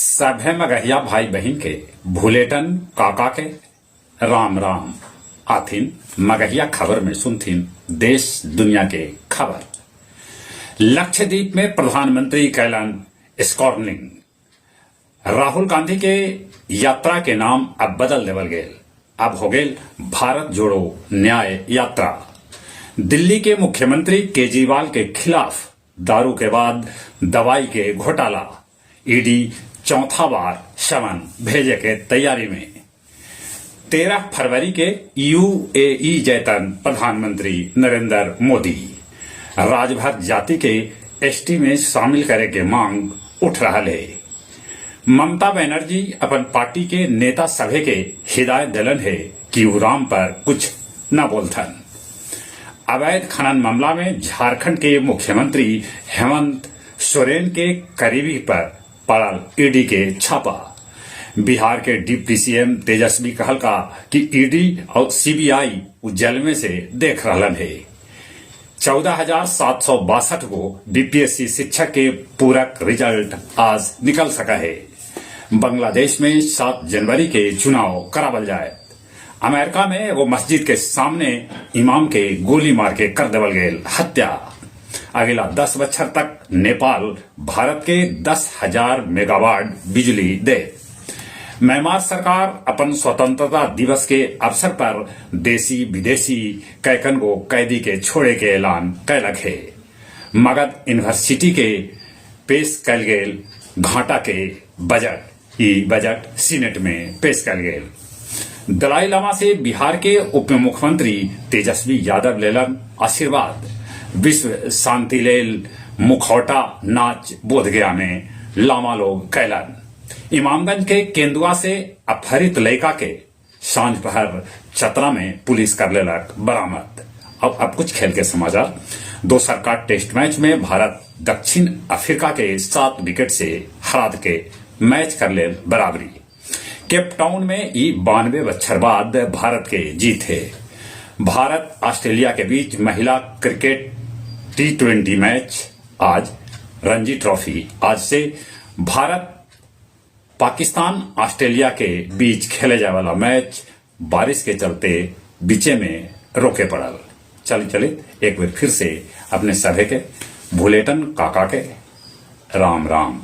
सभे मगहिया भाई बहिन के भुलेटन काका के राम राम। आथिन मगहिया खबर में सुनथिन देश दुनिया के खबर। लक्षद्वीप में प्रधानमंत्री कैलन स्कॉर्निंग। राहुल गांधी के यात्रा के नाम अब बदल देवल गेल, अब हो गेल भारत जोड़ो न्याय यात्रा। दिल्ली के मुख्यमंत्री केजरीवाल के खिलाफ दारू के बाद दवाई के घोटाला, ईडी चौथा बार समन भेजे के तैयारी में। 13 फरवरी के यूएई जयतन प्रधानमंत्री नरेंद्र मोदी। राजभर जाति के एसटी में शामिल करे के मांग उठ रहल हे। ममता बनर्जी अपन पार्टी के नेता सभे के हिदायत देलन हे कि ऊ राम पर कुछ न बोलथन। अवैध खनन मामला में झारखंड के मुख्यमंत्री हेमंत सोरेन के करीबी पर पड़ल ईडी के छापा। बिहार के डिप्टी सीएम तेजस्वी कहलका कि ईडी और सीबीआई उ जलमे से देख रहलन हे। 14,762 गो बीपीएससी शिक्षक के पूरक रिजल्ट आज निकल सका है। बांग्लादेश में 7 जनवरी के चुनाव करावल जाए। अमेरिका में एगो मस्जिद के सामने इमाम के गोली मार के कर देवल गेल हत्या। अगला 10 बछर तक नेपाल भारत के 10,000 मेगावाट बिजली दे। म्यांमार सरकार अपन स्वतंत्रता दिवस के अवसर पर देसी विदेशी कैकन गो कैदी के छोड़े के ऐलान कैलक हे। मगध यूनिवर्सिटी के पेश कैल गेल घाटा के बजट, ई बजट सीनेट में पेश कैल गेल। दलाई लामा से बिहार के उप मुख्यमंत्री तेजस्वी यादव लेलन आशीर्वाद। विश्व शांति लेल मुखौटा नाच बोधगया में लामा लोग कैलन। इमामगंज के केंदुआ से अपहरित लड़का के सांझ पहर चतरा में पुलिस कर लेलक बरामद। अब कुछ खेल के समाचार। दोसर का टेस्ट मैच में भारत दक्षिण अफ्रीका के 7 विकेट से हरा के मैच कर ले बराबरी। केप टाउन में ई 92 बच्छर बाद भारत के जीत है। भारत ऑस्ट्रेलिया के बीच महिला क्रिकेट टी20 मैच आज, रणजी ट्रॉफी आज से। भारत पाकिस्तान ऑस्ट्रेलिया के बीच खेले जाए वाला मैच बारिश के चलते बीचे में रोके पड़ल। चल चलित एक बार फिर से अपने सभे के भुलेटन काका के राम राम।